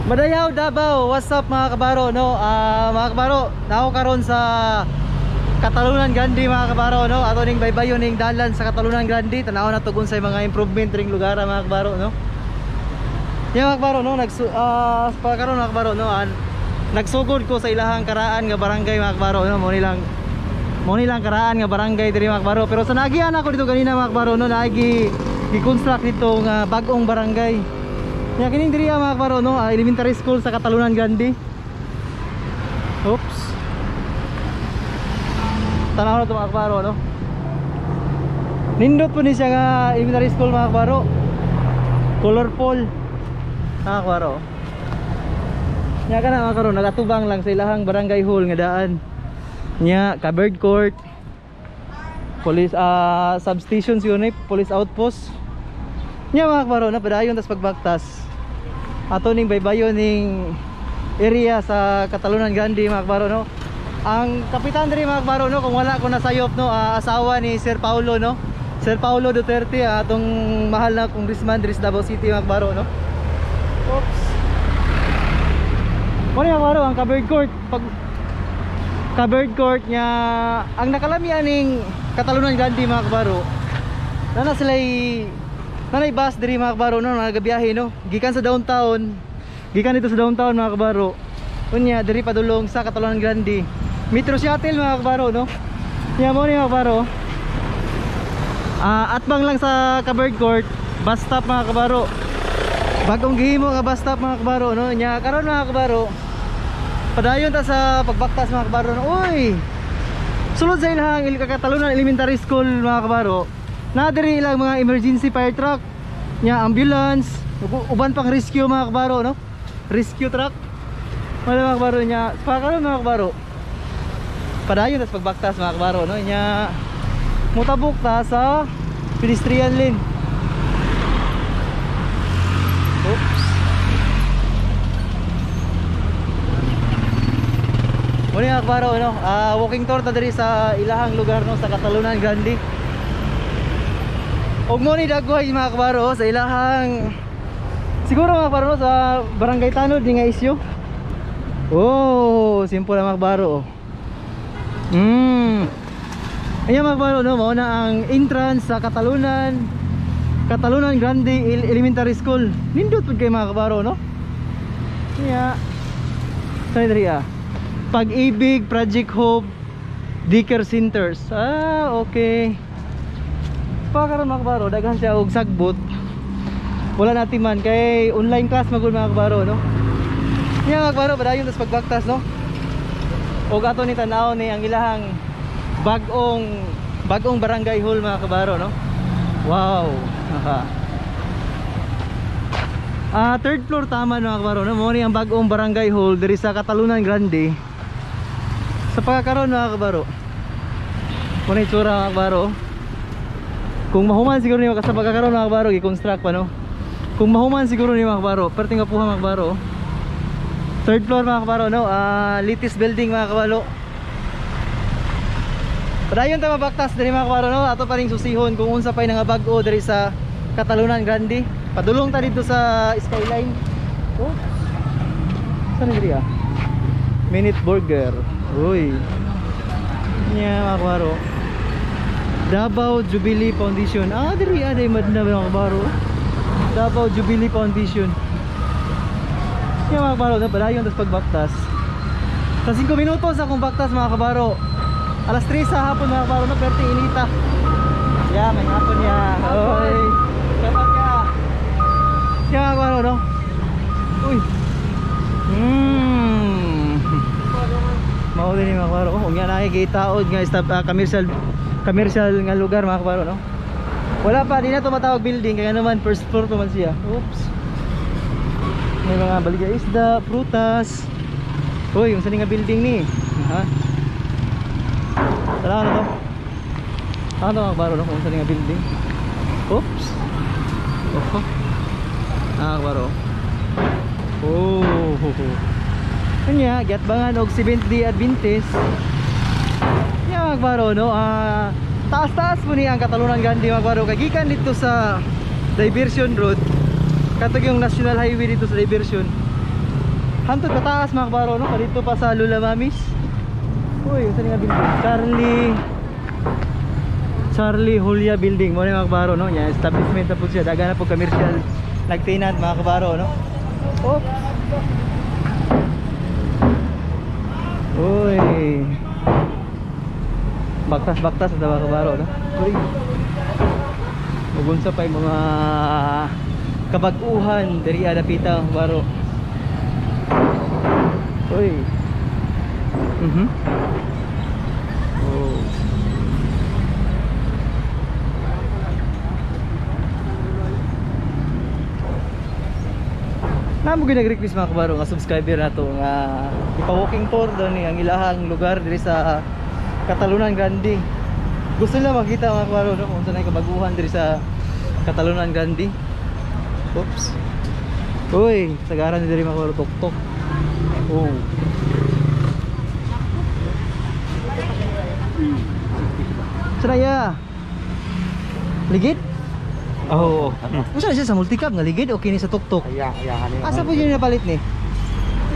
Madayaw Davao, what's up mga kabaro, no? Mga kabaro, nako karon sa Catalunan Grande mga kabaro, no? Ato ning baybayon ning dalan sa Catalunan Grande, tan-aw na tugon sa mga improvement ring lugar mga kabaro, no? Yan mga kabaro, no? Pa karon mga kabaro, no? Nagsugod ko sa ilahang karaan nga barangay mga kabaro, no? Mo nilang karaan nga barangay diri mga kabaro. Pero sa nagian ako dito ganina mga kabaro, no? Naagi gi-construct dito nga bag-ong barangay. Ya kining diri mga kabaro, no? Elementary school sa Catalunan Grande. Oops. Tanaw na to mga kabaro, no? Nindot po ni siya nga elementary school mga kabaro. Colorful. Mga kabaro. Nya kana mga kabaro, nagatubang lang sa ilahang barangay hall nga daan. Nya covered court. Police substation unit, police outpost. Nya mga kabaro, na padayon tas pagbaktas. Ato ning baybayon ning area sa Catalunan Grande mga kabaro, no? Ang kapitan diri mga kabaro, no, kung wala ko nasayop, no, asawa ni Sir Paulo, no? Sir Paulo Duterte, atong mahal na congressman diri sa Davao City mga kabaro, no? Oops. Mo ni mga kabaro ang covered court. Pag covered court niya, ang nakalamian ning Catalunan Grande mga kabaro, nana sila nanay bus diri mga kabaro, no, nagabiyahe, no, gikan sa downtown, gikan dito sa downtown mga kabaro, unya diri padulong sa Catalunan Grande, Metro Shuttle mga kabaro, no. Nya mo ni mga kabaro, atbang lang sa covered court, bus stop mga kabaro, bagong gihimo nga bus stop mga kabaro, no. Nya karon mga kabaro, padayon ta sa pagbaktas mga kabaro, no. Uy, sulod sa ilahang Catalunan Elementary School mga kabaro, na diri ilang mga emergency fire truck nya, ambulance, uban pang rescue mga kabaro, no, rescue truck wala mga kabaro. Nya pa karon mga kabaro, padayon tas pagbaktas mga kabaro, no. Nya mutabok ta sa pedestrian lane. Oops. Muna mga kabaro, no, walking tour ta diri sa ilahang lugar, no, sa Catalunan Grande. Og mo ni dagway mga kabaro sa ilahang, siguro mga kabaro, no, sa Barangay Tanod ni nga isyu. Oh, simple lang mga kabaro. Ayan mga kabaro, no, mao na ang entrance sa Catalunan Grande Elementary School. Nindot pud kay mga kabaro, no. Nya. Sa diri Pag-ibig Project Hope Daycare Centers. Ah, okay. Pa karon mga kabaro, daghan siya og sagbot. Wala natin man kay online class magud mga kabaro, no. Nya mga kabaro, padayon tas pagbaktas, no. Og ato ni tan-aw ni ang ilahang bagong barangay hall mga kabaro, no. Wow. Third floor tama mga kabaro, no. Mo ni ang bagong barangay hall diri sa Catalunan Grande. Sa pagkakaroon mga kabaro, mo ni itsura mga kabaro. Kung mahuman siguro ni sa pagkakaroon mga kabaro, gi-construct pa, no. Kung mahuman siguro ni mga kabaro, perting kapuha mga kabaro. Third floor mga kabaro, no, latest building mga kabalo. Padayon ta mabaktas diri mga kabaro, no. Ato pa ring susihon kung unsa pay nga bag-o diri sa Catalunan Grande. Padulong ta dito sa skyline. Oh. Saan diri ah? Minute Burger. Uy. Nya mga kabaro. Davao Jubilee Foundation. Ah, diri aday madna mga kabaro. Davao Jubilee Foundation. Nya mga kabaro, no, padayon tas pagbaktas. Sa 5 minuto sa akong baktas mga kabaro. Alas 3 sa hapon mga kabaro, no, perting inita. Ya, may hapon ya. Oy. Kapat ka. Ya mga kabaro, no. Uy. Mao din mga kabaro. Oh, unya na gitaod nga stop, commercial nga lugar mga kabaro, no. Wala pa, di na tumatawag building kaya naman first floor pa man siya. Oops. May mga baligya isda, prutas. Uy, yung sa nga building ni. Ha? Tara na to. Ano to mga kabaro, no? Kung sa nga building. Oops. Oh. Ah, kabaro. Oh. Kanya, giatbangan og Seventh-day Adventist. Nya mga kabaro, no, taas-taas po ni ang Catalunan Grande mga kabaro. Kay gikan dito sa Diversion Road, katong yung National Highway dito sa Diversion. Hantod pataas mga kabaro no, dito pa sa Lula Mamis. Uy, unsa ni nga building? Charlie Julia building mo ni mga kabaro no. Nya establishment na po siya, daga na po commercial nagtenant mga kabaro no. Oops. Uy. Baktas-baktas sa mga kabaro no. Uy. Mugunsa pa yung mga kabag-uhan diri dapita mga kabaro. Uy. Oh. Namo gyud nag-request mga kabaro nga subscriber nato nga ipa-walking tour daw ni ang ilahang lugar diri sa Catalunan Grande. Gusto nila makita mga kabaro no kung unsa na kabaguhan diri sa Catalunan Grande. Oops. Uy, sagaran diri mga kabaro, tuktok. Oh. Saraya. Ligid? Oo. Unsa na siya sa multicab nga ligid o kini sa tuktok? Aya, aya kani. Asa po yun napalit ni?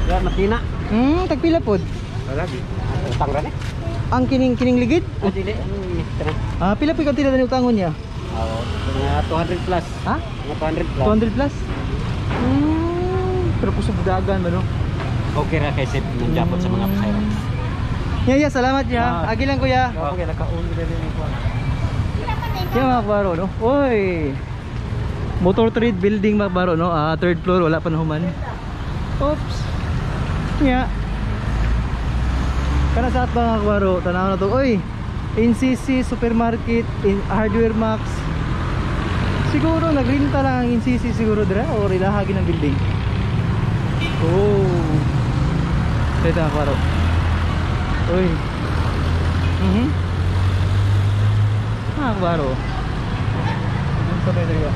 Ya, makina. Tagpila pod. Wala di. Utang ra ni. Ang kining ligid? Ah, dili. Ah, pila po yung kantidad ni utangon niya? Oo, mga 200 plus. Ha? Mga 200 plus. 200 plus? Pero kusog dagan ba no? Okay ra kay sip nandiyan sa mga pasayro. Ya, ya, salamat ya. Ah. Agi lang kuya. Okay, nakauli na din ko. Ya mga kabaro no. Oy. Motor Trade Building mga kabaro no. Ah, third floor wala pa na human. Oops. Nya. Kana sa atbang mga kabaro, tanaw na to. Oy. NCC Supermarket, in Hardware Max. Siguro nagrinta lang ang NCC siguro dira o ilahagi ng building. Oh. Ito mga kabaro. Uy. Ah, kabaro. Ano sa tayo?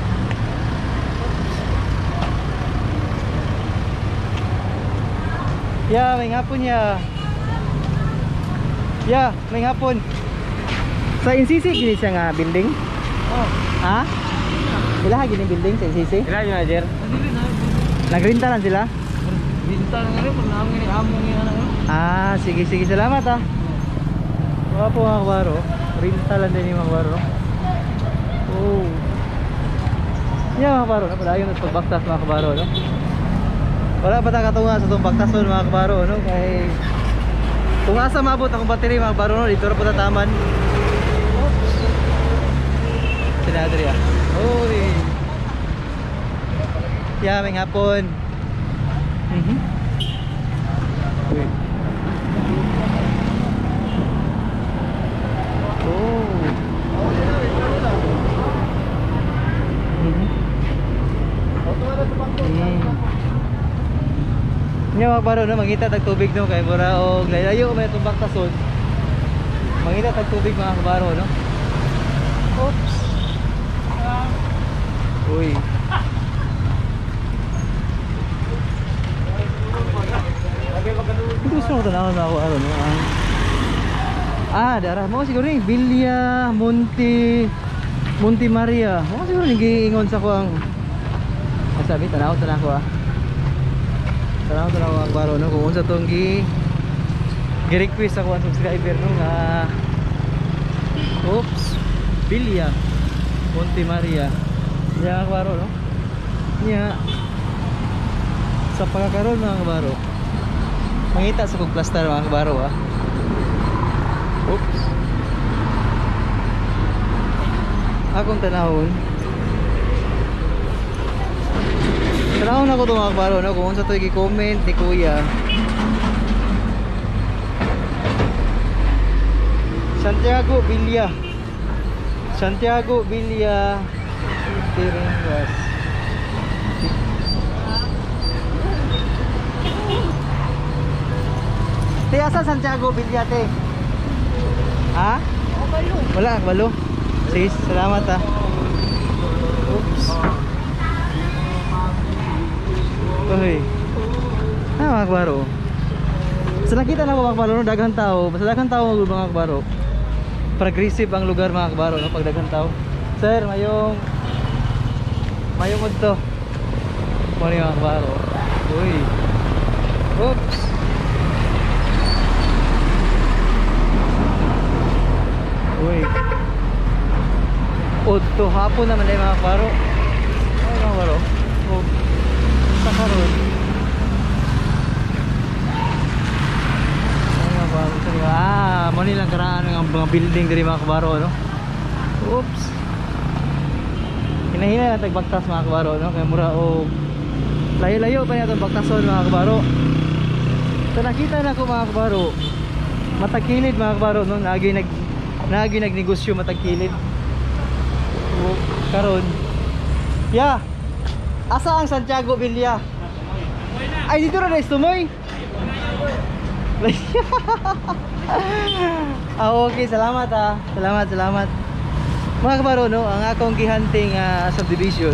Ya, may hapon ya. Ya, may hapon. Sa NCC gini siya nga building? Oh. Ha? Ilaha gini building sa NCC? Ila yun, Ajer? Nagrinta lang sila? Rinta lang rin pag naamong ni among ni ano. Ah, sige sige, salamat ah. Wala po mga kabaro. Rinta lang din yung mga kabaro. Oh. Yeah mga kabaro, napadayon at pagbaktas mga kabaro no. Wala pa ta katunga sa itong baktason mga kabaro no, kay kung asa maabot akong battery mga kabaro no, dito ra po tataman. Oops. Sinadri ah. Uy. Yeah, may hapon. Uy. Oh. Nya mga kabaro no, mangita tag tubig no kay mura og layo may itong baktason. Mangita tag tubig mga kabaro no. Oops. Uy. Ito gusto ko tanawon mga kabaro no. Ah, darah mo siguro ni Villa Monte Maria. Mo siguro ni giingon sa kuang. Sabi tanaw tanaw ko ah. Tanaw tanaw mga kabaro no kung unsa tong gi gi-request sa kuang subscriber no nga oops, Villa Monte Maria. Nya mga kabaro no. Nya sa pagkakaroon mga kabaro. Mangita sa kog plaster mga kabaro ah. Oops. Akong tanahon. Tanahon ako to mga kabaro no kung unsa to gi-comment ni Kuya. Santiago Villa. Santiago Villa Tiringas. Te, asa Santiago Villa te? Ha? Wala, kabalo. Sige, salamat ah. Oops. Uy. Ah, mga kabaro. Sa nakita na ko mga kabaro, no, daghang tao. Basta daghang tao mga kabaro. Progressive ang lugar mga kabaro, no, pag daghang tao. Sir, mayong udto. Muna mga kabaro. Uy. Oops. Uy. Odto hapon naman ay mga kabaro. Ay mga kabaro. Oh. Sa karon. Ay mga kabaro. Ah, mo nilang karaan ng mga building diri mga kabaro, no? Oops. Hinahina lang tagbaktas mga kabaro, no? Kaya mura og layo-layo pa niya itong baktason mga kabaro. So nakita na ko mga kabaro, matagkilid mga kabaro, no? Nagi nagnegosyo matagkilid. O, karon. Ya. Asa ang Santiago Villa? Ay dito ra guys tumoy. Ah, okay, salamat ah. Salamat, salamat. Mga kabaro, no, ang akong gihanting subdivision.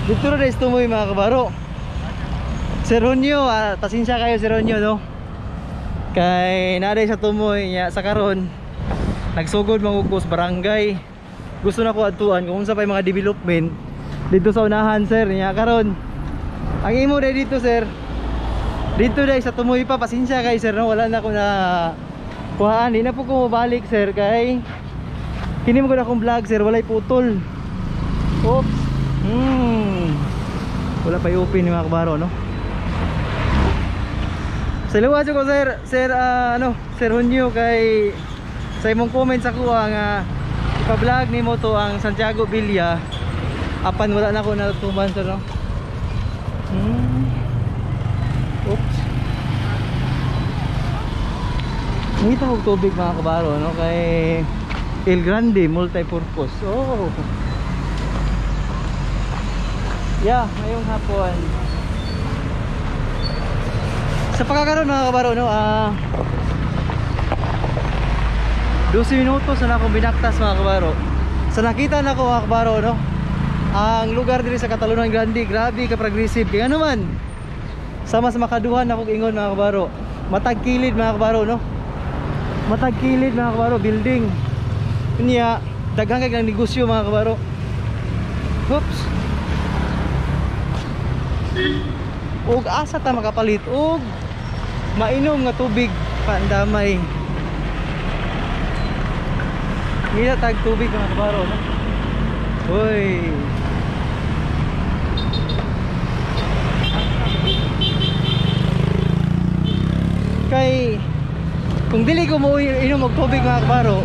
Dito ra guys tumoy mga kabaro. Sir Ronyo, pasensya kayo Sir Ronyo, no. Kay naday sa tumoy niya sa karon. Nagsugod mangugos barangay. Gusto na ko adtuan kung unsa pa yung mga development dito sa unahan sir niya karon. Ang imo day dito sir. Dito day sa tumoy pa, pasensya kay sir, no, wala na ko na kuhaan, di na po ko mobalik sir kay kini mo ko na akong vlog sir, walay putol. Oops. Wala pa i-open ni mga kabaro, no. Saluhan ko sir, sir ano, Sir Hunyo kay sa imong comment sa kuha nga ipa-vlog nimo to ang Santiago Villa. Apan wala na ko natutuman sir, no. Oops. Ngita og tubig mga kabaro, no, kay El Grande multi-purpose. Oh. Yeah, ngayong hapon. Sa pagkakaroon mga kabaro, no, 12 minutos na akong binaktas mga kabaro. Sa nakita na ko mga kabaro, no, ang lugar diri sa Catalunan Grande, grabe ka progressive. Kaya ano man, sama sa makaduhan akong ingon mga kabaro, matagkilid mga kabaro, no. Matagkilid mga kabaro, building. Unya, daghan kay ng negosyo mga kabaro. Oops. Og asa ta makapalit og mainom nga tubig pandamay. Ngita tag tubig mga kabaro, no. Uy. Kay kung dili ko mo inom og tubig mga kabaro,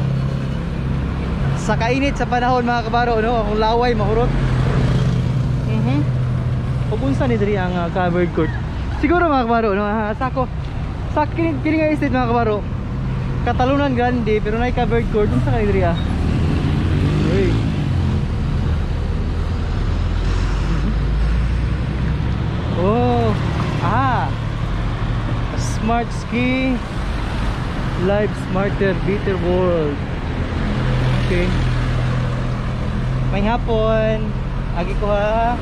sa kainit sa panahon mga kabaro, no, akong laway mahurot. Ug unsa ni diri ang covered court? Siguro mga kabaro, no, sako sa kini nga estate mga kabaro, Catalunan Grande pero nay covered court. Unsa kani diri ah? Uy. Oh, ah. Smart ski, live smarter, better world. Okay. May hapon. Agi ko ha.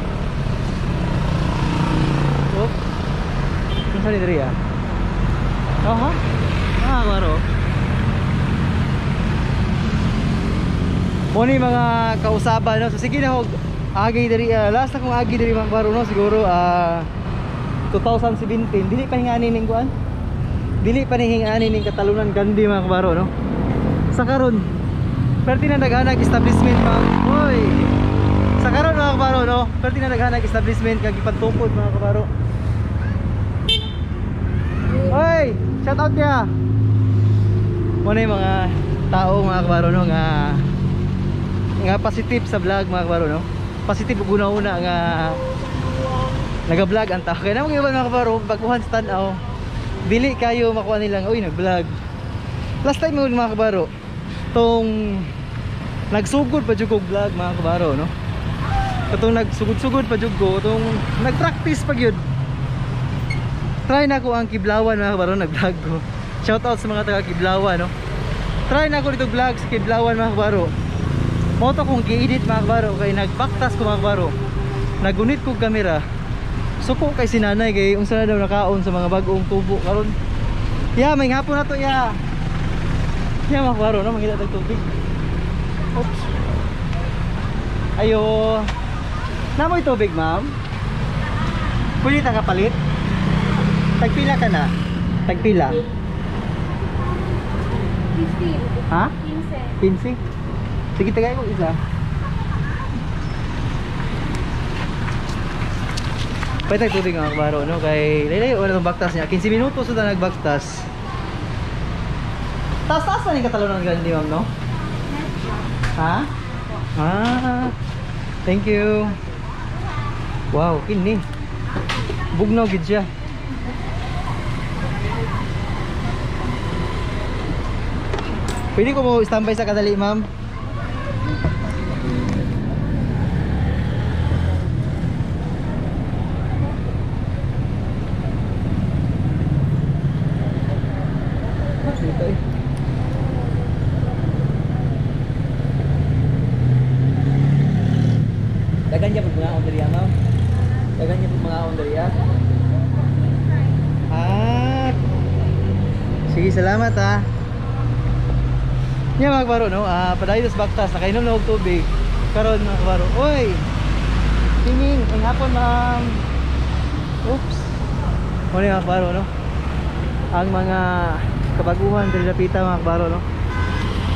Oops. Unsa ni diri ah? Oho. Ah, baro. Mo ni mga kausaban, no. So sige na og agi diri, last na kong agi diri mga baro, no, siguro 2017. Dili pa hingani ning kuan. Dili pa ni hingani ning Catalunan Grande mga kabaro, no. Sa karon perti na naghanag establishment pa. Oy. Sa karon mga kabaro, no, perti na naghanag establishment kag ipantukod mga kabaro. Oy, shout out ya. Mo na yung mga tao mga kabaro, no, nga nga positive sa vlog mga kabaro, no. Positive ug una-una nga naga-vlog ang tao. Kaya naman iba mga kabaro, baguhan sa tan-aw, dili kayo makuha nilang uy nag-vlog. Last time mga kabaro, tong nagsugod pa jud kog vlog mga kabaro, no. Katong nagsugod-sugod pa jud ko, tong nag-practice pa gyud. Try na ko ang Kiblawan mga kabaro, nag-vlog ko. Shout out sa mga taga Kiblawan, no. Try na ko dito vlog sa Kiblawan mga kabaro. Mo to kong gi-edit mga kabaro kay nagbaktas ko mga kabaro. Nagunit kog kamera. Suko kay si nanay kay unsa na daw nakaon sa mga bag-ong tubo karon. Ya, may hapon na to ya. Ya mga kabaro, no, mangita tag tubig. Oops. Ayo. Namoy tubig, ma'am? Pwede ta kapalit? Tagpila ka na? Tagpila? 15. Ha? 15. 15? Sige, tagay ko isa. Pwede tubig mga kabaro, no? Kay laylay, wala itong baktas niya. 15 minutos na nagbaktas. Taas-taas na rin Katalonan Grande, ma'am, no? Ha? Ah, thank you. Wow, kini. Bugnaw gid siya. Pwede ko mo standby sa kadali, ma'am? Dito eh. Dagan niya pag mga onderiya, ma'am. Dagan niya pag mga onderiya. Ah. Sige, salamat ah. Nya mga kabaro, no? Ah, padayon sa baktas, nakainom na og tubig. Karon mga kabaro. Oy. Tingin, ang hapon, ma'am. Oops. Mo ni mga kabaro, no? Ang mga kabaguhan diri dapita mga kabaro, no?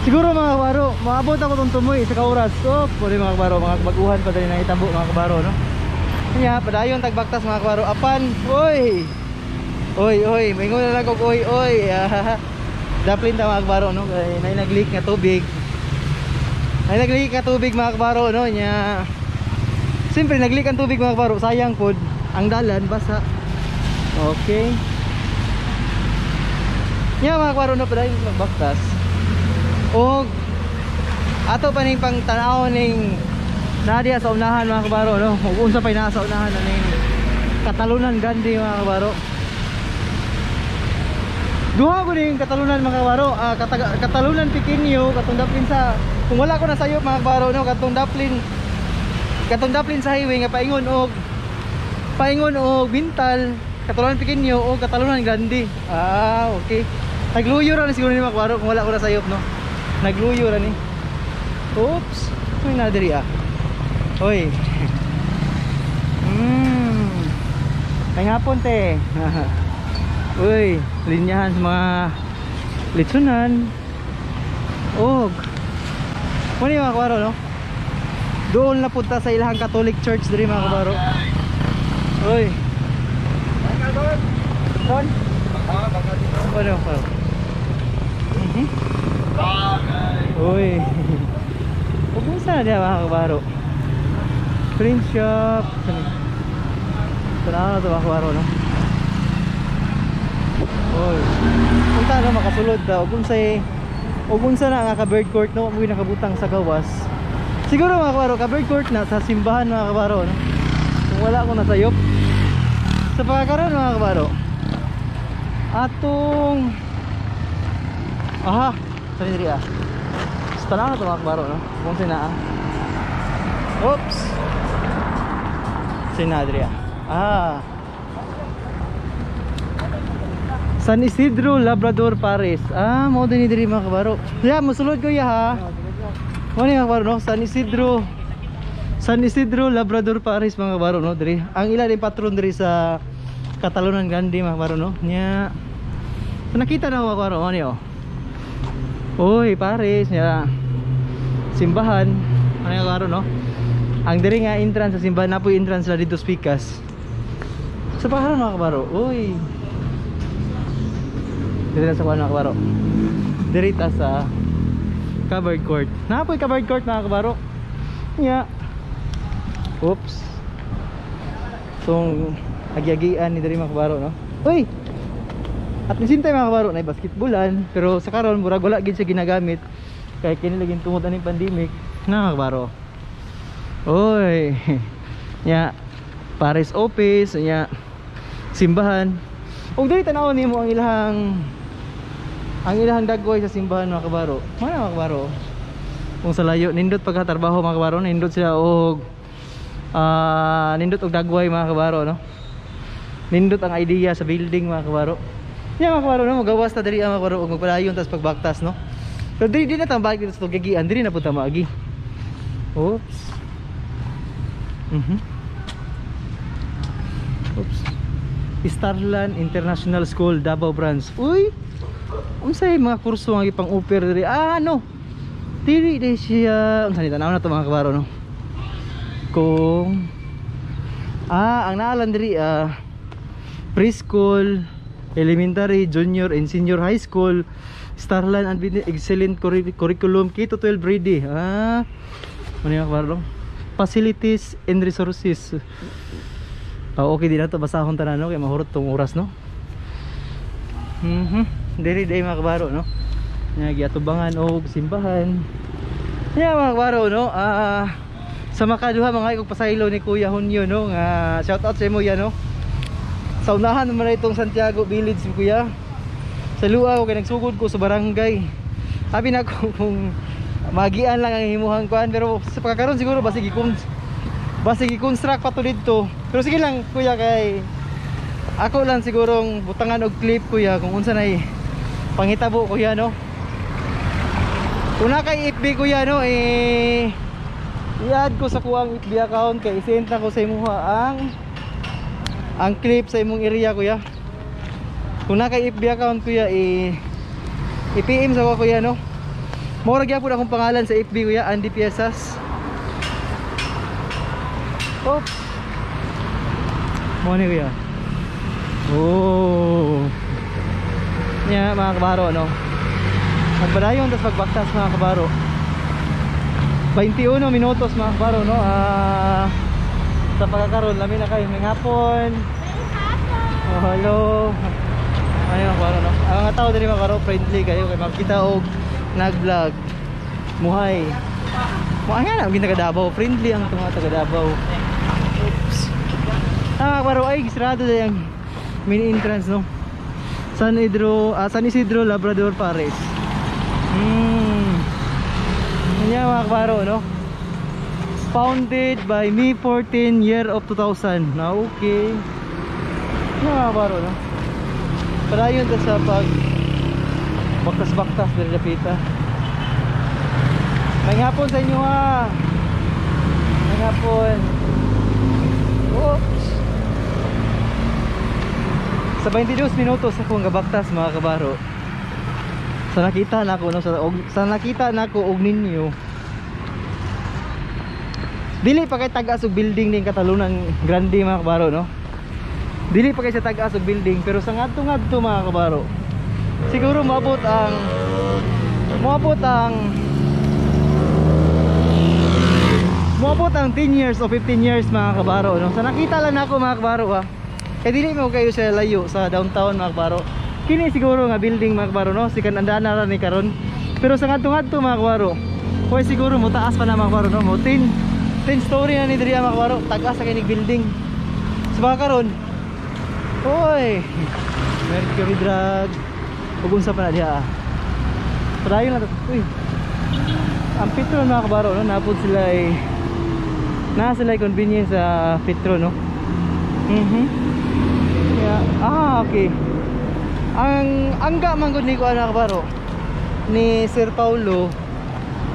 Siguro mga kabaro, maabot ako tong tumoy isa ka oras. So, pwede mga kabaro, mga kabaguhan pa diri nahitabo mga kabaro, no? Nya, padayon tagbaktas mga kabaro. Apan, oy. Oy, oy, maingon na lang kog oy, oy. Daplin ta mga kabaro, no? Kay nay nag-leak nga tubig. Nay nag-leak nga tubig mga kabaro, no? Nya. Siyempre nag-leak ang tubig mga kabaro, sayang pod ang dalan basa. Okay. Nya mga kabaro, no, padayon magbaktas. Og ato pa ning pang tan-aw ning nadia sa unahan mga kabaro, no? Ug unsa pay naa sa unahan ning Katalunan Grande mga kabaro. Duha ko ning Katalunan mga kabaro, Katalunan Pequeño katong daplin sa, kung wala ko na sayop mga kabaro, no, katong daplin sa highway nga paingon og Bintal, Katalunan Pequeño o Katalunan Grande. Ah, okay. Nagluyo ra ni siguro ni mga kabaro kung wala ko na sayop, no. Nagluyo ra ni. Oops, may nadiri ah. Oy. May hapon te. Uy, linyahan sa mga litsunan. Og muna yung mga kabaro, no? Doon na punta sa ilahang Catholic Church diri mga kabaro. Uy. Don? Ano, ano? Uy. Pupunta na diya mga kabaro. Print shop. Tanaw na ito mga kabaro, no? Uy. Punta na makasulod daw. Ug unsa na nga ka bird court, no? Muy nakabutang sa gawas. Siguro mga kabaro, ka bird court na sa simbahan mga kabaro, no? Kung wala ko nasayop. Sa pagkakaroon mga kabaro, atong aha, sa diri ah. Sa tanaw na ito mga kabaro, no? Kung sina ah. Oops. Sina diri ah. Ah. San Isidro Labrador Pares. Ah, mo din diri mga kabaro. Ya, mosulod ko ya ha. Mo ni mga kabaro, no? San Isidro Labrador Pares mga kabaro, no, diri. Ang ila din patron diri sa Katalunan Grande mga kabaro, no. Nya. So nakita na mga kabaro, mo ni oh. Oy, Pares nya. Simbahan. Ano yung kabaro, no? Ang diri nga entrance sa simbahan, napoy entrance la dito sa pikas. Sa pakaron mga kabaro. Oy. Diri na sa kuan mga kabaro. Diri ta sa covered court. Napoy covered court mga kabaro. Nya. Oops. Tong agi-agian ni diri mga kabaro, no. Uy. At the same time mga kabaro, nay basketballan, pero sa karon murag wala gid siya ginagamit kay kini lagi tungod aning pandemic na mga kabaro. Oy. Nya Paris office, nya simbahan. Ug diri tan-awon nimo ang ilahang dagway sa simbahan mga kabaro. Mana mga kabaro? Kung sa layo nindot pagkatrabaho mga kabaro, nindot sila og nindot og dagway mga kabaro, no. Nindot ang idea sa building mga kabaro. Nya mga kabaro, no, magawas ta diri ang mga kabaro og magpadayon tas pagbaktas, no. Pero diri di na tambak dito sa tugagian, diri na pud ta maagi. Oops. Oops. Starland International School Davao Branch. Uy, unsay mga kurso nga gipang-offer diri? Ah, no. Dili di siya. Unsa ni tan-aw na to mga kabaro no. Kung ang naalan diri preschool, elementary, junior and senior high school, Starland Adventist excellent curriculum, K to 12 ready. Ah, ano yung kabaro? Facilities and resources. Oh, okay din na to, basahon tanan no kay mahurot tong oras no. Diri day mga kabaro no. Nya giatubangan og simbahan. Nya mga kabaro no. Sa makaduha mga ikog pasaylo ni Kuya Hunyo no, nga shout out sa imo ya no. Sa unahan naman na itong Santiago Village kuya. Sa luwa ko kay nagsugod ko sa barangay. Sabi na ko kung magian lang ang himuhang kuan, pero sa pagkakaroon siguro basig i-construct pa to didto. Pero sige lang kuya, kay ako lang sigurong butangan og clip kuya kung unsa nay panghitabo kuya no. Una kay FB kuya no, eh i-add ko sa kuang FB account kay i-send lang ko sa imuha ang clip sa imong area kuya. Kung na kay FB account kuya, i-PM sa ko kuya no. Mao ra gyapon akong pangalan sa FB kuya, Andy Piezas. Oops. Mo ni kuya. Oh. Nya mga kabaro no. Magbadayon tas pagbaktas mga kabaro. 21 minutos mga kabaro no. Sa pagkakaroon lami na kayo. May hapon. Oh, hello. Ay mga kabaro no. Ang mga tao diri mga kabaro friendly kayo kay makita og nag-vlog. Muhay. Muhay nga na og taga Davao, friendly ang mga taga Davao. Oops. Ah, kabaro ay gisarado na yung main entrance no. San Isidro Labrador Pares. Yan mga kabaro no. Founded by May 14 year of 2000. Na okay. Yan mga kabaro no. Padayon ta sa pag baktas-baktas diri dapita. May hapon sa inyo ha. May hapon. Oops. Sa 22 minutos akong gabaktas mga kabaro. Sa nakita na ako no, sa nakita na ako og ninyo. Dili pa kay tag-as og building ning Catalunan Grande mga kabaro no. Dili pa kay sa tag-as og building, pero sa ngadto-ngadto mga kabaro. Siguro moabot ang 10 years o 15 years mga kabaro no. Sa nakita lang nako mga kabaro ha. Kay dili mo kayo sa layo sa downtown mga kabaro. Kini siguro nga building mga kabaro no, sikan andana ra ni karon. Pero sa ngadto-ngadto mga kabaro, hoy siguro mo taas pa na mga kabaro no, mo 10 story na ni diri mga kabaro, tag-as sa kinig building. Sa mga karon, hoy, Mercury Drug ug unsa pa na diha. Padayon lang to. Uy. Ang Petron mga kabaro no, napod sila ay na sila convenience sa Petron no. Yeah. Ah, okay. Ang angga man gud ni ko ana kabaro ni Sir Paulo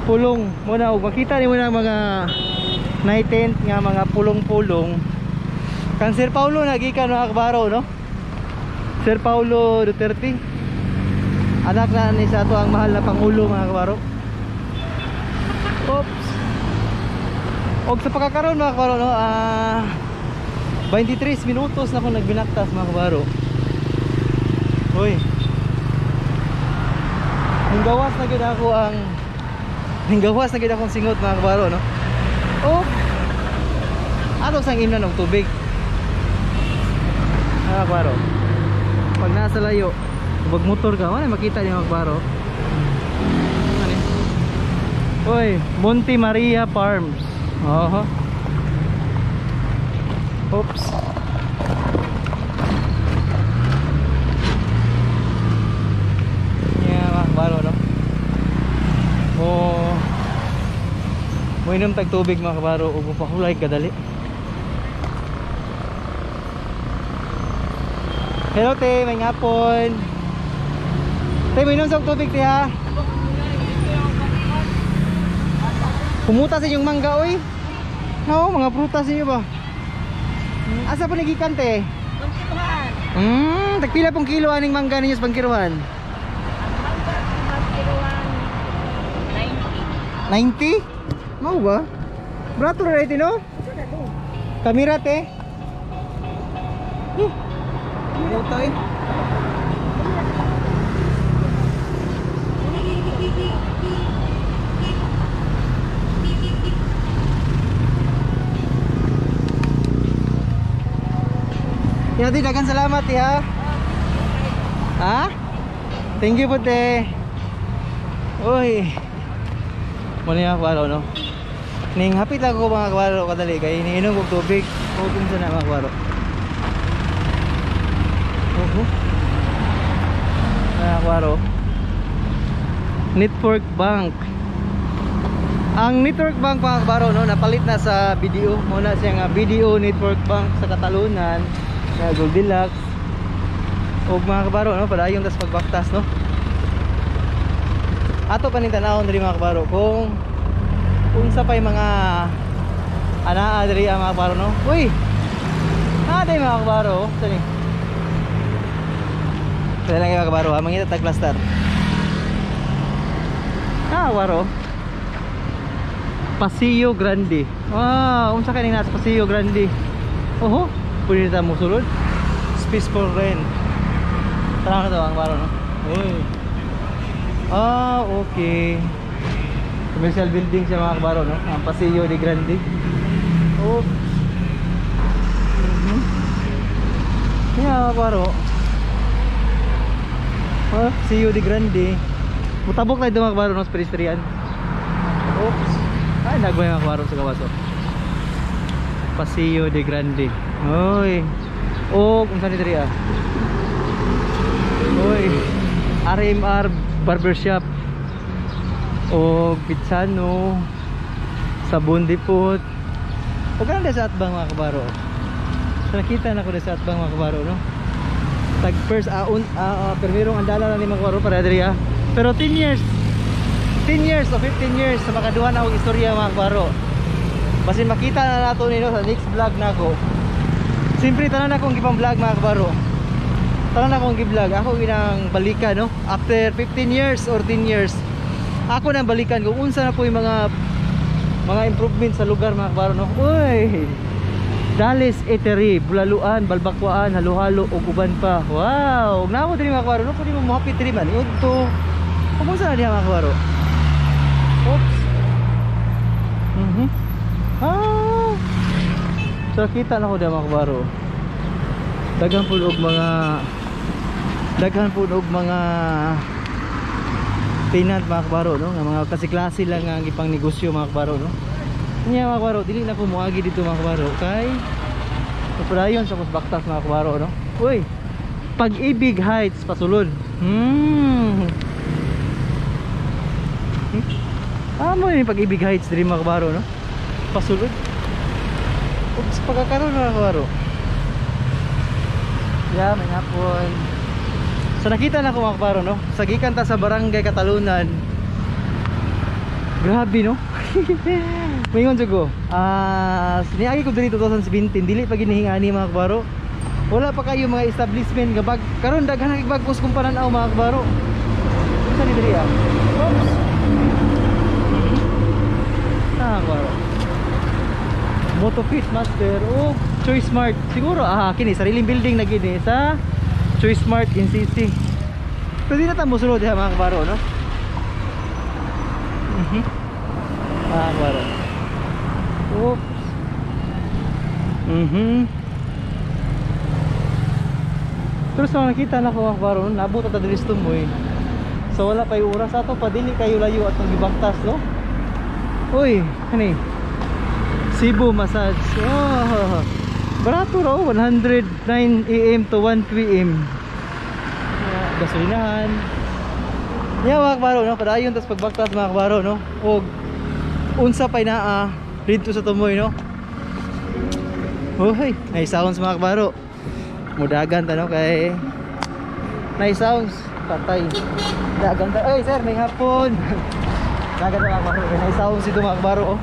pulong muna og makita nimo na mga night tent nga mga pulong-pulong. Kan Sir Paulo nagikan mga kabaro no. Sir Paulo Duterte, anak na ni sa ato ang mahal na pangulo mga kabaro. Oops. Og sa pagkakaroon mga kabaro no, 23 minutos na akong nagbinaktas mga kabaro. Hoy. Ninggawas na gid ako ang ninggawas na gid akong singot mga kabaro no. Oh. Ato sang imnan og tubig. Mga kabaro. Pag nasa layo, pag motor ka, wala makita niyo mga kabaro. Ano? Hoy, Monte Maria Farms. Oho. Oops. Yeah, mga kabaro no. Oh. Moinom tag tubig mga kabaro ug mapahulay kadali. Hello te, may ngapon. Te, moinom sa tubig te ha. Pumuta sa inyong mangga oy. No, mga prutas ninyo ba? Asa pa nagikan te? Tagpila pong kilo aning mangga ninyo sa Bangkiruan? Ang mangga sa Bangkiruan, 90. 90? Mau ba? Brato ra ito, no? Kamera te. Eh. Muta eh. Yati, dagan salamat ya. Ha? Thank you po te. Uy. Muna yung kabaro, no? Ning hapit lang ko mga kabaro kadali kay iniinom kog tubig. Kung sa na mga kabaro. Oho. Mga kabaro. Network Bank. Ang Network Bank mga kabaro, no, napalit na sa BDO. Muna siya nga BDO Network Bank sa Katalunan, na Goldilocks. Og mga kabaro, no, padayon tas pagbaktas, no. Ato pa ning tan-awon diri mga kabaro kung unsa pay mga anaa diri ang mga kabaro, no. Uy. Naa day mga kabaro, oh. Sani. Dali lang mga kabaro, ha, mangita tag plaster. Ah, kabaro. Paseo Grande. Ah, unsa kani na sa Paseo Grande? Oho, pwede ta mo sulod. Space for rent. Tara na to ang kabaro, no. Uy. Ah, okay. Commercial building siya mga kabaro, no? Ang Paseo de Grande. Oops. Yeah, mga kabaro. Oh, Paseo de Grande. Mutabok na ito mga kabaro, no? Sa pedestrian. Oops. Ay, nagmay mga kabaro sa gawas, oh. Paseo de Grande. Oy. Oh, kung saan diri ah. Oy. RMR Barbershop. O Pitsano. Sabon Depot. Huwag ka na sa atbang mga kabaro. So nakita na ko na sa atbang mga kabaro, no? Tag first permirong andala na ni mga kabaro para diri ah. Pero 10 years 10 years o 15 years sa makaduha na akong istorya mga kabaro. Basin makita na nato nino sa next vlog nako. Siyempre tanan akong gipang vlog mga kabaro. Tanan akong gi-vlog. Ako ginang balikan, no? After 15 years or 10 years, ako nang balikan kung unsa na po yung mga improvement sa lugar mga kabaro, no? Uy! Dales Eatery, Bulaluan, Balbakwaan, Halo-halo ug uban pa. Wow! Ug namo diri mga kabaro, no? Pwede mo mohapit diri man. Udto. Kung unsa na diha mga kabaro? Oops. Ah. So kita na ko diha mga kabaro. Daghan pud og mga tenant mga kabaro, no? Nga mga klase-klase lang ang ipang negosyo mga kabaro, no? Nya mga kabaro, dili na ko moagi dito mga kabaro kay padayon sa kusbaktas mga kabaro, no? Uy, Pag-ibig Heights pasulod. Amo ni Pag-ibig Heights diri mga kabaro, no? Pasulod. Oops, pagkakaroon mga kabaro. Yeah, may hapon. So nakita na ko mga kabaro, no? Sa gikan ta sa Barangay Katalunan. Grabe, no? Maingon jud ko. Niagi ko diri 2017, dili pa ginihingani mga kabaro. Wala pa kayo mga establishment nga bag karon daghan na bag-os kung panan-aw mga kabaro. Unsa ni diri ah? Oops. Ah, kabaro. Motofit Master o Choice Mart. Siguro kini sariling building na gini sa Choice Mart in CC. Pero di na ta mosulod diha mga kabaro, no? Mga kabaro. Oops. Pero sa nakita na ko mga kabaro, no, naabot ta diri sa Tumoy. So wala pa yung oras ato pa dili kayo layo atong gibaktas, no? Uy, kani. Cebu Massage. Oh, barato raw, 109 AM to 1 PM. Gasolinahan. Nya mga kabaro, no? Padayon tas pagbaktas mga kabaro, no? Og unsa pay naa didto sa Tumoy, no? Hoy, nice sounds mga kabaro. Mudagan ta, no, kay nice sounds. Patay. Dagan ta. Oy, sir, may hapon. Dagan ta mga kabaro. Kay nice sounds dito mga kabaro, oh.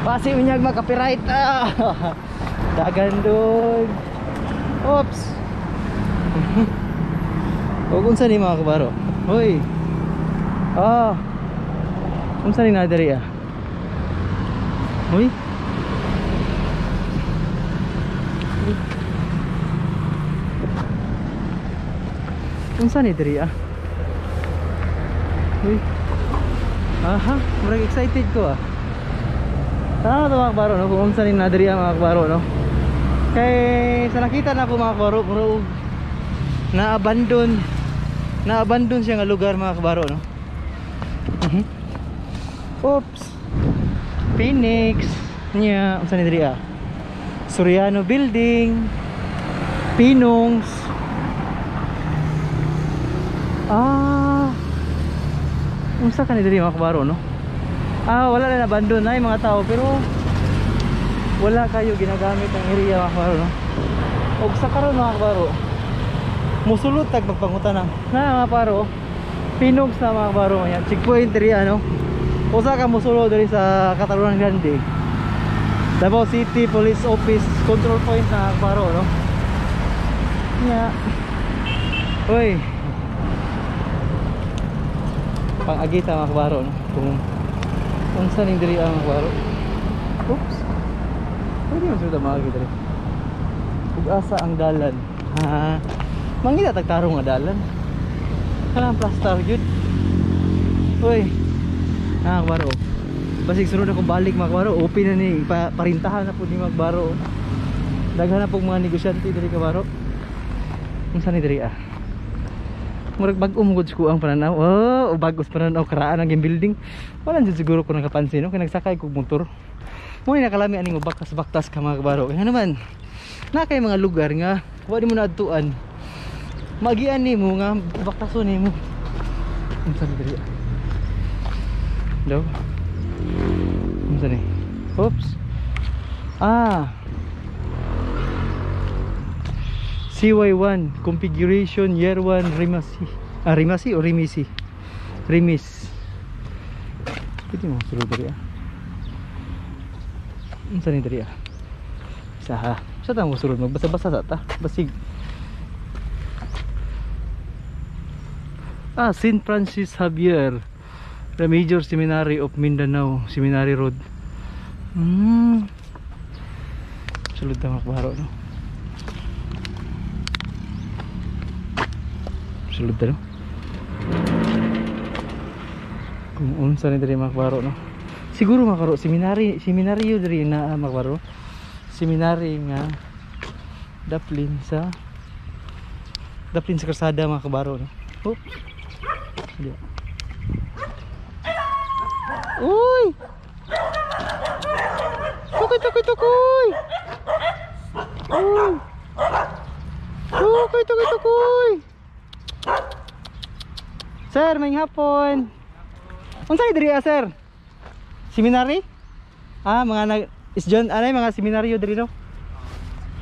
Pasi unyag maka-copyright. Ah. Dagan dun. Oops. Ug unsa ni mga kabaro? Hoy. Ah. Unsa ni na diri ah? Hoy. Unsa ni diri ah? Uy. Aha, murag excited ko ah. Tanaw to mga kabaro no, kung unsa ni na diri ah, mga kabaro no. Kay sa nakita na ko mga kabaro, murag na-abandon siya nga lugar mga kabaro no. Oops. Phoenix. Nya, unsa ni diri ah? Soriano Building. Pinongs. Ah. Unsa ka ni diri mga kabaro no? Ah, wala na abandon na yung mga tao pero wala kayo ginagamit ang area mga kabaro no. Og sa karon mga kabaro, musulod tag magpangutan na. Na mga kabaro, Pinogs na mga kabaro yan. Checkpoint diri ano. Usa ka musulod diri sa Catalunan Grande. Davao City Police Office control point na mga kabaro no. Nya. Uy. Pang-agita mga kabaro no. Kung unsa ning diri ang mga kabaro. Oops. Pwede man suda mga diri. Ug asa ang dalan. Ha. Mangita tag tarong nga dalan. Kanang plaster gyud. Uy. Ah, kabaro. Basig sunod ako balik mga kabaro, open na ni parintahan na pud ni mga kabaro. Daghan na pug mga negosyante diri kabaro. Unsa ni diri ah? Murag bag-o mo gud ang pananaw. Oh, bag-os pananaw karaan ang building. Wala jud siguro ko nakapansin no kay nagsakay kog motor. Mo ni nakalami aning baktas-baktas ka mga kabaro. Kaya naman na kay mga lugar nga wa di mo naadtuan. Magian nimo nga baktason nimo. Unsa ni diri? Daw. Unsa ni? Oops. Ah. CY1 configuration year 1 Rimasi. Ah, Rimasi o Rimisi? Rimis. Pwede mo sulod diri ah. Unsa ni diri ah? Isa ha. Sa ta mo sulod magbasa-basa sa ta. Basig. Ah, St. Francis Xavier, the Major Seminary of Mindanao, Seminary Road. Sulod na mga kabaro no. Sulod na no. Kung unsa ni diri mga kabaro no. Siguro mga kabaro, seminaryo diri na mga kabaro. Seminary nga daplin sa kalsada mga kabaro no. Oops. Uy! Tukoy, tukoy, tukoy! Uy! Tukoy, tukoy, tukoy! Sir, may hapon. Unsa ni diri ah, sir? Seminary? Ah, mga nag is John, anay mga seminaryo diri no?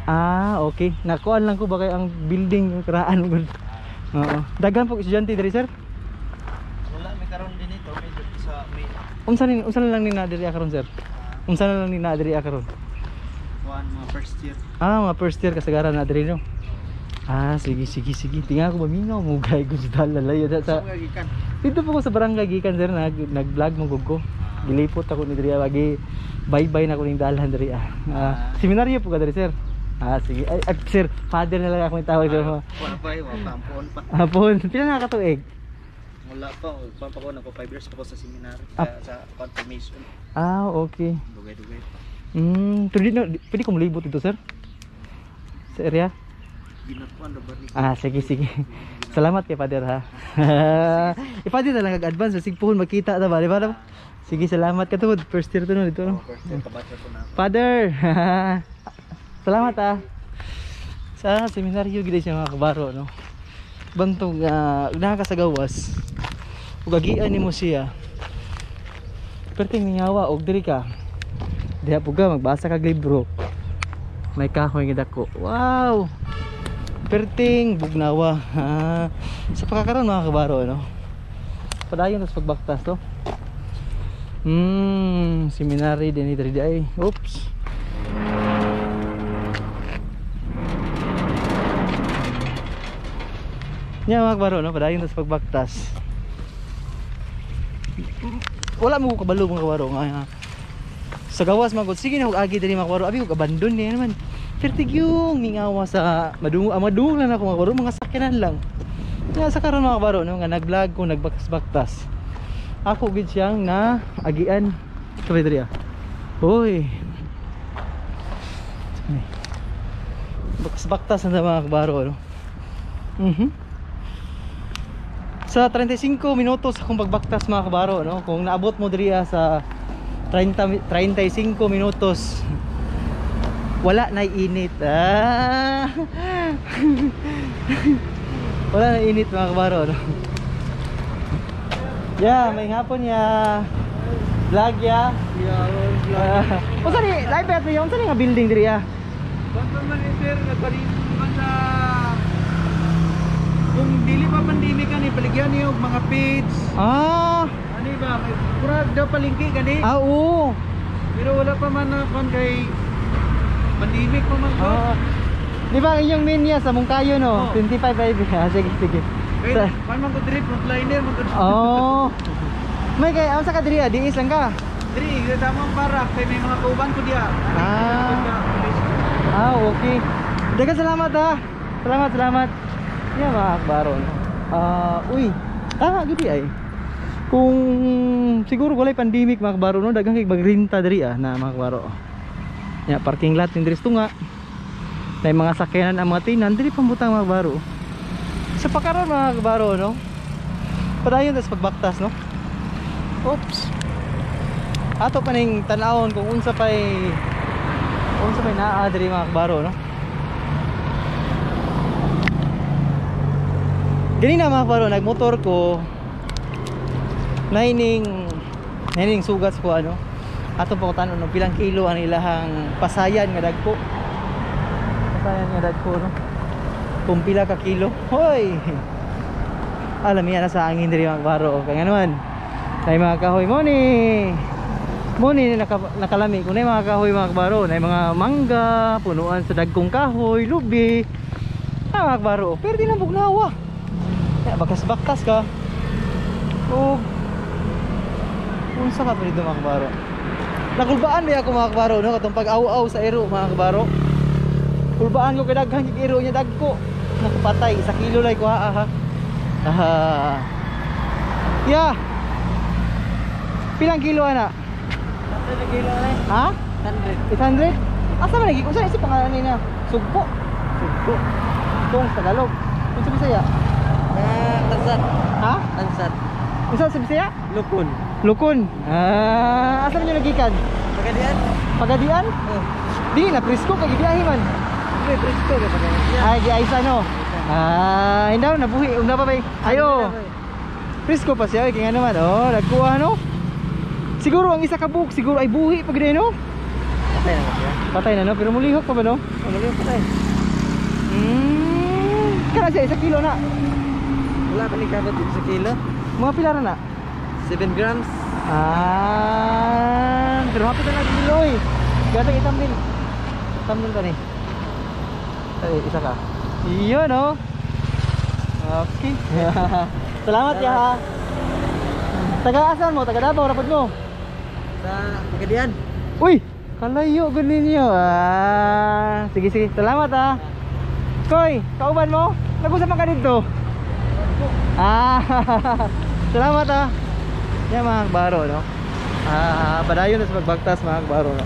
Ah, okay. Nakuan lang ko ba kay ang building yung karaan gud. Oo. Daghan po estudyante diri, sir? Wala may karon din ito, may sa may Unsa ni unsa na lang ni na diri karon, sir? Unsa na lang ni na diri karon? Kuan mga first year. Ah, mga first year kasagaran na diri no. Ah, sige sige sige. Tinga ko mamingaw mo gay ko sa layo sa gikan. Dito po ko sa barangay gikan sir, nag-vlog mo gud ko. Gilipot ako ni diri lagi. Bye-bye na ko ning dalan diri ah. Seminaryo po ka diri sir. Ah, sige. Ay, ay, sir, father na lang ako itawag sir. Wala pa, wala pa, ampuon pa. Hapon. Pila na ka tuig? Wala pa, pa ko nagko 5 years pa ko sa seminary, Ah. sa confirmation. Ah, okay. Dugay-dugay pa. Pero di na, pwede ko malibot dito sir? Sa area? Ginakuan ra ba ni? Ah, sige sige. Salamat kay Father ha. I-Father na lang ag-advance sige puhon magkita ta ba, di ba? Sige, salamat ka tungod. First year to no dito no. Oh, first year kabatch ko na. Father. Salamat ah. Sa seminaryo gid siya mga kabaro no. Bantog naa ka sa gawas. Ug agian nimo siya. Perting mingawa og diri ka. Diha pug ka magbasa kag libro. May kahoy nga dako. Wow. Perting bugnawa. Ah, sa pagkakaroon mga kabaro no. Padayon tas pagbaktas to. Seminary din diri ay. Oops. Nya mga kabaro no, padayon ta sa pagbaktas. Wala mo ko kabalo mga kabaro nga sa gawas magod sige na og agi diri mga kabaro, abi og abandon niya naman. Pertig yung mingawa sa madungo, madungo lang ako mga kabaro, mga sakyanan lang. Nya sa karon mga kabaro no, nga nag-vlog ko nagbaktas-baktas. Ako gid siyang na agian. Sabay diri ah. Hoy. Baktas-baktas na mga kabaro no. Sa 35 minutos akong pagbaktas mga kabaro no, kung naabot mo diri sa 30 35 minutos wala na init. Ah. Wala na init mga kabaro no. Yeah, may hapon ya. Vlog ya. Yeah. Unsa ni live bet niyo? Unsa ni nga building diri ah? Basta man eh, sir, nagpalit man sa kung dili pa pandemic ani paligyan niyo og mga page. Ah, Ani ba kay murag daw palengke gani. ah oo. Pero wala pa man na kon kay pandemic pa man ko. Ah. Di ba ang inyong main niya sa Mungkayo no? Oo. 25 5. Ah, sige sige. Kay Sa, kan man ko diri frontliner man ko. oh. May kay unsa ka diri ah? Diis lang ka. Diri sa among barak kay may mga kauban ko diya. Ah. Ah, okay. Daghang salamat ah. Salamat, salamat. Yeah, mga akbaro no. Ah, uy. Tama gid ay. Kung siguro walay pandemic mga kabaro no, daghang kay magrinta diri ah na mga kabaro. Ya, parking lot ning diri sa tunga. May mga sakyanan ang mga tinan diri pambutang mga kabaro. Sa pakaron mga kabaro no. Padayon tas pagbaktas no. Oops. Ato pa ning tan-awon kung unsa pay naa diri mga kabaro no. Ganina mga kabaro, nagmotor ko naining sugat ko ano. Ato pa ko tan-on no, pilang kilo ang ilahang pasayan nga dagko. Pasayan nga dagko no. Kung pila ka kilo. Hoy. Alam niya na sa angin diri mga kabaro. Kaya nga naman, nay mga kahoy mo ni. Mo ni nakalami ko na mga kahoy mga kabaro, nay mga mangga, punuan sa dagkong kahoy, lubi. Ah, mga kabaro, pero di na bugnawa. Ya, bakas-bakas ka. O unsa ka pa dito mga kabaro? Nakulbaan ba ako mga kabaro no, katong pag-aw-aw sa ero mga kabaro. Kulbaan ko kay daghang kig ero niya dagko. Nakapatay, isa kilo lay ko ha. Ha. Ah. Ya. Pilang kilo ana? 100 kilo na. Ha? 100. 800? Asa man lagi? Unsa isip pangalan niya? Sugpo. Sugpo. Tong Tagalog. Unsa Bisaya? Ah, tansat. Ha? Tansat. Unsa sa Bisaya? Lukon. Lukon. Ah, asa man niyo nagikan? Pagadian? Pagadian? Oh. Di na presko kay gibiyahe man. May presko kay pagadian. Ay, giaysa no. Ah, hindi nabuhi una pa bay. Ayo. Presko pa siya kay nga naman. Oh, nagkuha no. Siguro ang isa ka buhok siguro ay buhi pag no. Patay na siya. Patay na no, pero mulihok pa ba no? Oh, mulihok patay. Kana siya isa kilo na. Wala pa ni kabot sa kilo. Mga pila ra na? 7 grams. Ah, pero hapit na natin kilo eh. Gatag itambil. Tambil ka ni. Ay, isa ka. Iyon oh. Okay. Salamat ya ha. Taga asan mo? Taga Davao rapod mo? Sa Pagadian. Uy, kalayo gud ninyo. Ah, sige sige. Salamat ha. Koy, kauban mo? Nag-usap man ka dito? Ah, salamat ha. Yan mga kabaro no. Ah, padayon na sa pagbagtas mga kabaro no.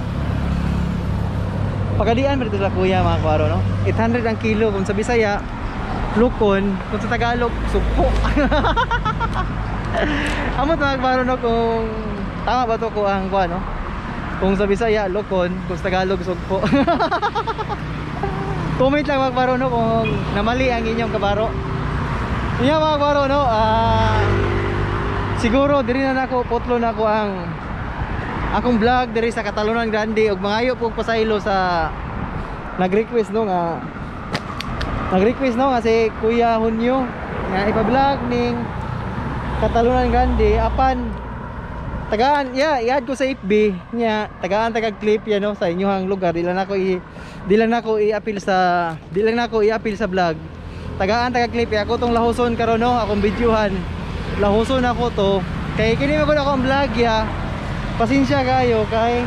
Pagadian ba dito sa kuya mga kabaro no? 800 ang kilo kung sa Bisaya, lukon, kung sa Tagalog, sugpo. Amot mga kabaro no kung tama ba to ko ang kuan no? Kung sa Bisaya, lukon, kung sa Tagalog, sugpo. Comment lang mga kabaro no kung namali ang inyong kabaro. Iya mga kabaro no, siguro diri na nako putlo na ko ang akong vlog diri sa Catalunan Grande ug mangayo po pasaylo sa nag-request no nga si Kuya Hunyo nga ipa-vlog ning Catalunan Grande apan tagaan yeah i-add ko sa FB nya tagaan tagag clip yan no sa inyong lugar. Di lang nako i-appeal sa vlog Tagaan taga clip eh. Ako tong lahuson karon no, akong videohan. Lahuson ako to. Kay kini man gud ako ang vlog ya. Pasensya kayo kay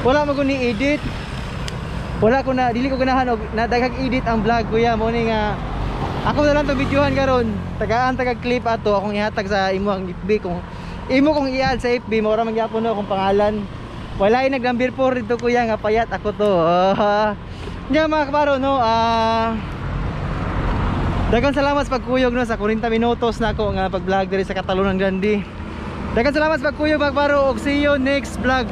wala man gud ni edit. Wala ko na dili ko ganahan og na daghang edit ang vlog, kuya. Mo ni nga ako na lang tong videohan karon. Tagaan taga clip ato akong ihatag sa imo ang FB kung imo kong i-add sa FB mo ra man gyapon no akong pangalan. Wala ay nag number 4 dito, kuya, nga payat ako to. Ah. Nya mga kabaro no, daghang salamat sa pagkuyog no sa 40 minutos na ako nga pag-vlog diri sa Catalunan Grande. Daghang salamat sa pagkuyog, mga kabaro, ug see you next vlog.